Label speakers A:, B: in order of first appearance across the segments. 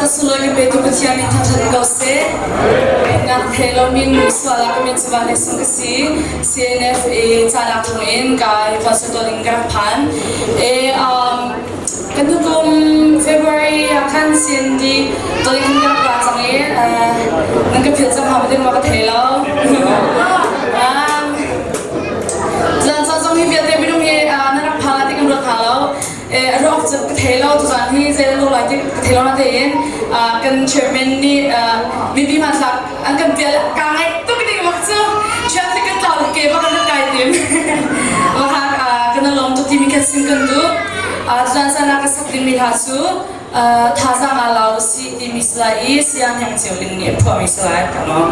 A: Caan sunglawi kan petu Pathian nih thangṭhat ko seh. Nak thei lomi nu sual ah ka min cu Van Sung ka si. CNFA canak thawngin kai tuahsual ding ka rak phan. E, um, kan hnukum February ah khan CND toling khan ka rak ra cang i nan ka philh cang hau ding ma ka thei lo. um, Zan zong hi vialte minung hi nan rak phan lai ti kan ruat hna lo. A ruak cu ka thei lo tuzaan hi zei lo lai ti ka thei lo na tein kan chairman nih mipi hmanthlak an kan pial ka ngaih tuk ding bak cu traffic kan tlau ke bak kan kai tim maka kan lawm tuk timi kan sim kan duh tuzaan sana ka sak dingmi hla cu thazaang aa lau si timi si lai i siang hiang cio ling nih a phuahmi si lai ka lawm.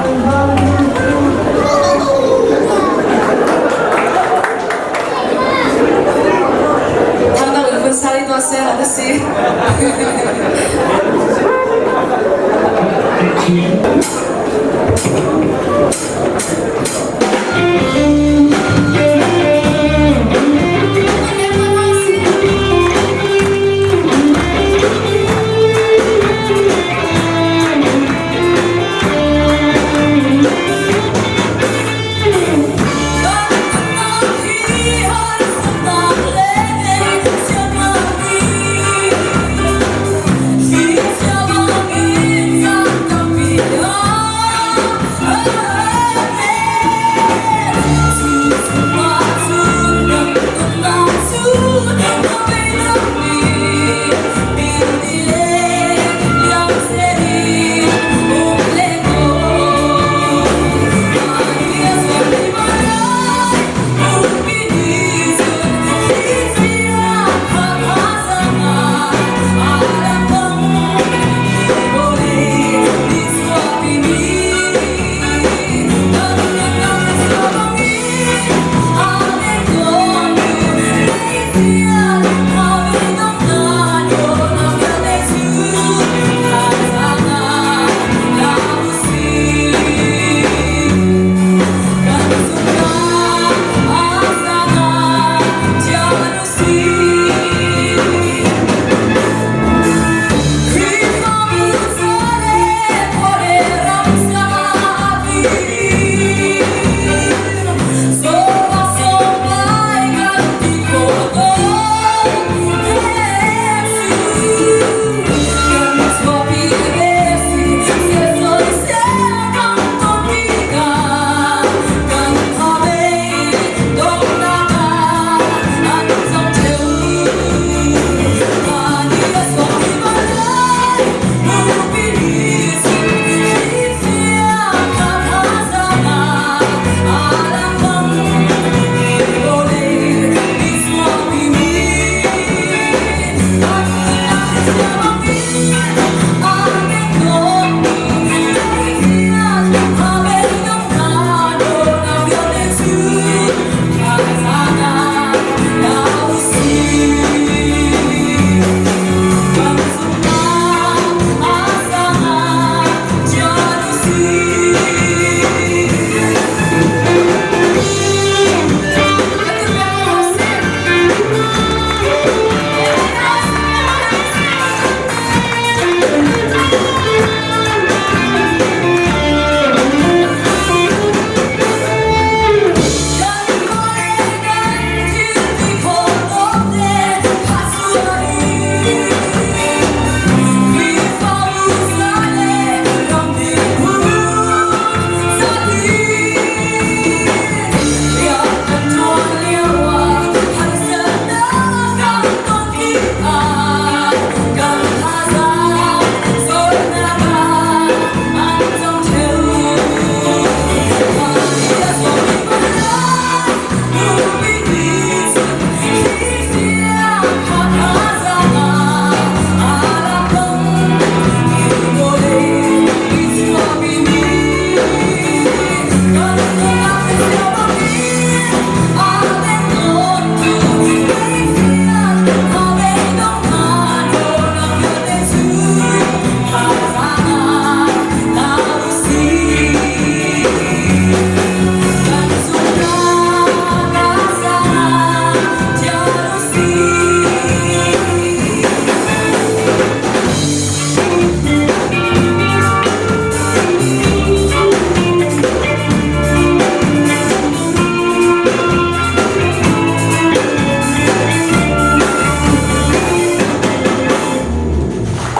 A: Thangdang in vun sari tuah seh a si.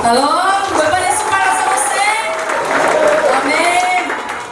A: Hello.